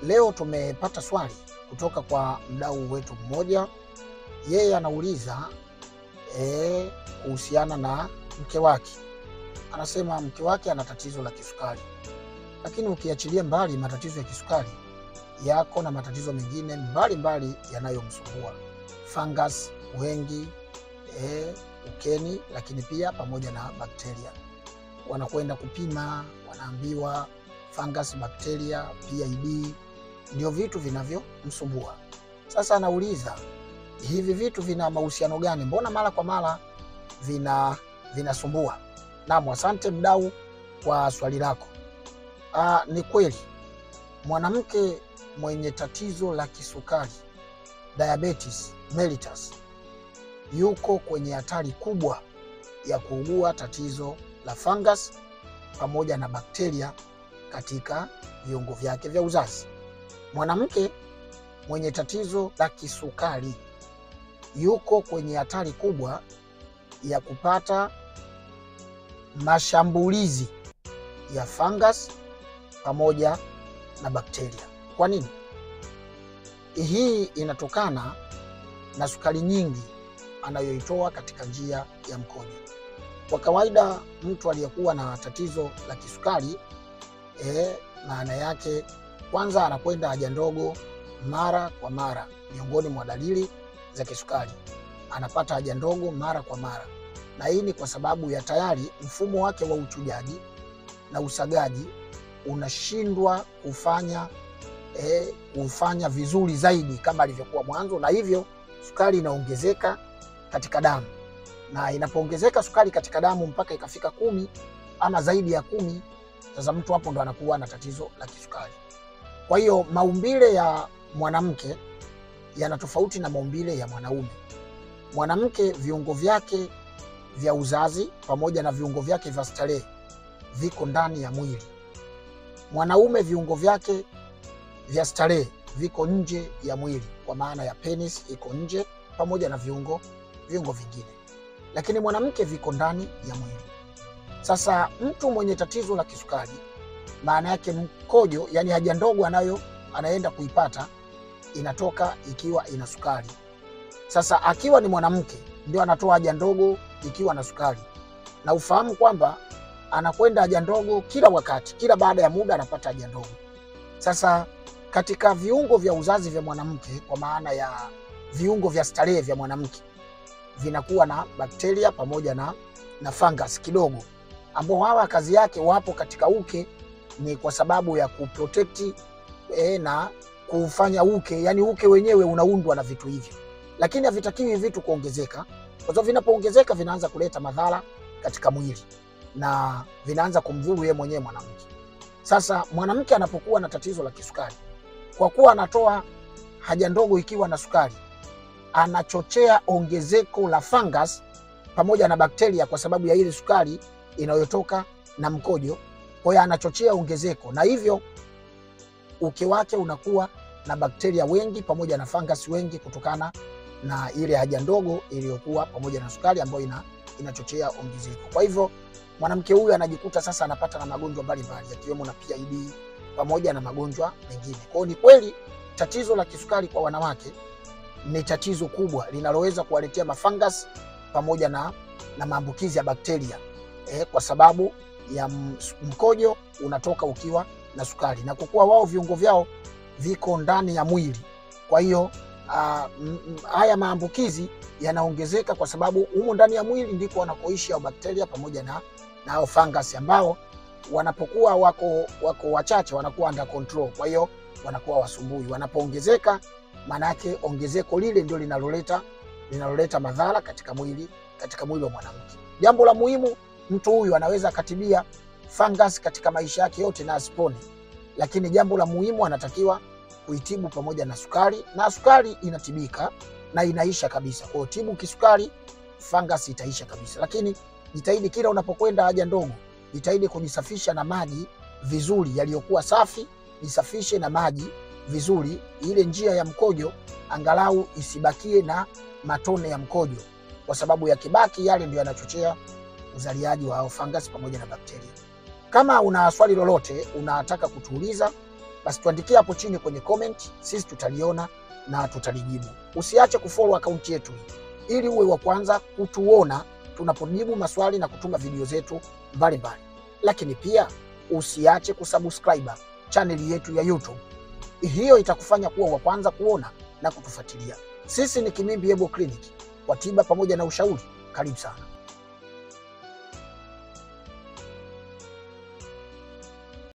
Leo tumepata swali kutoka kwa mdau wetu mmoja. Yeye anauliza kuhusiana na mke wake. Anasema mke wake ana tatizo la kisukari, lakini ukiachilia mbali matatizo ya kisukari, yako na matatizo mengine mbalimbali yanayomsumbua, fungus wengi, ukeni, lakini pia pamoja na bakteria. Wanakwenda kupima, wanaambiwa fungus, bakteria, PID ndio vitu vinavyomsumbua. Sasa anauliza hivi vitu vina mahusiano gani? Mbona mara kwa mara vinasumbua? Naam, asante mdau kwa swali lako. Ni kweli mwanamke mwenye tatizo la kisukari, diabetes mellitus, yuko kwenye hatari kubwa ya kuugua tatizo la fungus pamoja na bakteria katika viungo vyake vya uzazi. Mwanamke mwenye tatizo la kisukari yuko kwenye hatari kubwa ya kupata mashambulizi ya fungus pamoja na bakteria. Kwa nini? Hii inatokana na sukari nyingi anayoitoa katika njia ya mkojo. Kwa kawaida mtu aliyekuwa na tatizo la kisukari, maana yake kwanza anakwenda haja ndogo mara kwa mara. Miongoni mwa dalili za kisukari, anapata haja ndogo mara kwa mara, na hii ni kwa sababu ya tayari mfumo wake wa uchujaji na usagaji unashindwa kufanya vizuri zaidi kama alivyokuwa mwanzo, na hivyo sukari inaongezeka katika damu. Na inapoongezeka sukari katika damu mpaka ikafika 10 ama zaidi ya 10, sasa mtu hapo ndo anakuwa na tatizo la kisukari. Kwa hiyo maumbile ya mwanamke yana tofauti na maumbile ya mwanaume. Mwanamke viungo vyake vya uzazi pamoja na viungo vyake vya starehe viko ndani ya mwili. Mwanaume viungo vyake vya starehe viko nje ya mwili, kwa maana ya penis iko nje pamoja na viungo vingine, lakini mwanamke viko ndani ya mwili. Sasa mtu mwenye tatizo la kisukari, maana yake mkojo, yani haja ndogo anaenda kuipata inatoka ikiwa ina sukari. Sasa akiwa ni mwanamke ndio anatoa haja ndogo ikiwa na sukari, na ufahamu kwamba anakwenda haja ndogo kila wakati, kila baada ya muda anapata haja ndogo. Sasa katika viungo vya uzazi vya mwanamke, kwa maana ya viungo vya starehe vya mwanamke, vinakuwa na bakteria pamoja na fungus kidogo, ambao hawa kazi yake wapo katika uke ni kwa sababu ya kuprotect na kufanya uke, yani uke wenyewe unaundwa na vitu hivyo. Lakini havitakiwi vitu kuongezeka, kwa sababu vinapoongezeka vinaanza kuleta madhara katika mwili na vinaanza kumdhuru yeye mwenyewe mwanamke. Sasa mwanamke anapokuwa na tatizo la kisukari, kwa kuwa anatoa haja ndogo ikiwa na sukari, anachochea ongezeko la fungus pamoja na bakteria kwa sababu ya ile sukari inayotoka na mkojo. Kwa hiyo anachochea ongezeko, na hivyo uke wake unakuwa na bakteria wengi pamoja na fungus wengi kutokana na ile haja ndogo iliyokuwa pamoja na sukari ambayo inachochea ongezeko. Kwa hivyo mwanamke huyu anajikuta sasa anapata na magonjwa mbalimbali yakiwemo na PID pamoja na magonjwa mengine. Kwa hiyo ni kweli tatizo la kisukari kwa wanawake ni tatizo kubwa linaloweza kuwaletea mafungus pamoja na maambukizi ya bakteria, kwa sababu ya mkojo unatoka ukiwa na sukari, na kwa kuwa wao viungo vyao viko ndani ya mwili, kwa hiyo haya maambukizi yanaongezeka kwa sababu humo ndani ya mwili ndiko wanakoishi au bakteria pamoja na hao fungus, ambao wanapokuwa wako wachache wanakuwa under control, kwa hiyo wanakuwa wasumbui. Wanapoongezeka, maana yake ongezeko lile ndio linaloleta madhara katika mwili wa mwanamke. Jambo la muhimu, mtu huyu anaweza akatibia fungus katika maisha yake yote na asipone, lakini jambo la muhimu anatakiwa kuitibu pamoja na sukari, na sukari inatibika na inaisha kabisa. Kwa hiyo tibu kisukari, fungus itaisha kabisa. Lakini jitahidi kila unapokwenda haja ndogo, jitahidi kujisafisha na maji vizuri yaliyokuwa safi, jisafishe na maji vizuri, ile njia ya mkojo angalau isibakie na matone ya mkojo, kwa sababu yakibaki yale ndio yanachochea uzaliaji wa fungus pamoja na bakteria. Kama una swali lolote unataka kutuuliza, Basi tuandikie hapo chini kwenye comment, sisi tutaliona na tutalijibu. Usiache kufollow akaunti yetu hii ili uwe wa kwanza kutuona tunapojibu maswali na kutuma video zetu mbalimbali. Lakini pia usiache kusubscribe chaneli yetu ya YouTube. Hiyo itakufanya kuwa wa kwanza kuona na kutufuatilia. Sisi ni Kimimbi Herbal Clinic kwa tiba pamoja na ushauri. Karibu sana.